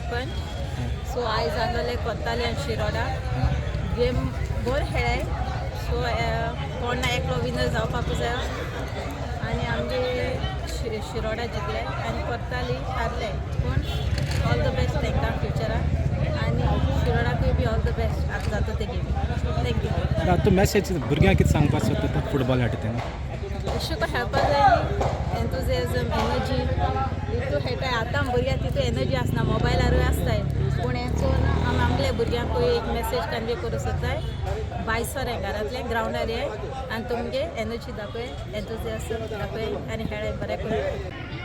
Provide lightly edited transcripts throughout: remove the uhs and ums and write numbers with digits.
Sarpanch. So आयज हांगाले कोत्ताले आनी Shiroda game बरो खेळ्ळाय. सो कोण ना एकलो विनर जावपाक जाय आनी आमगे शिरोडा जिखले आनी कोत्ताली हारले, पूण ऑल the best तांकां फ्युचराक आनी शिरोडाकूय बी ऑल the best आतां जाता ते गेमी. Thank you. आतां तूं मॅसेज भुरग्यांक कितें सांगपाक सोदता तूं फुटबॉल हाडटा तेन्ना? अशें तुका खेळपाक जाय न्ही, एन्थुजियाजम, एनर्जी तितू खेळटाय. आतां भुरग्यांक तितू एनर्जी आसना, मोबायलारूय आसताय. पूण हें चोवन आमी आमगले भुरग्यांकूय एक मेसेज कन्वे करूं सोदताय, भायर सर घरांतलें ग्रावंडार ये आनी तुमगे एनर्जी दाखय, एन्थुजियाजम दाखय आनी खेळाय बरें करून.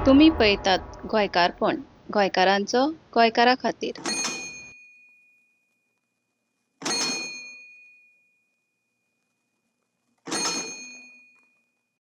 तुमी पळयतात गोंयकारपण, गोंयकारांचो गोंयकारा खातीर.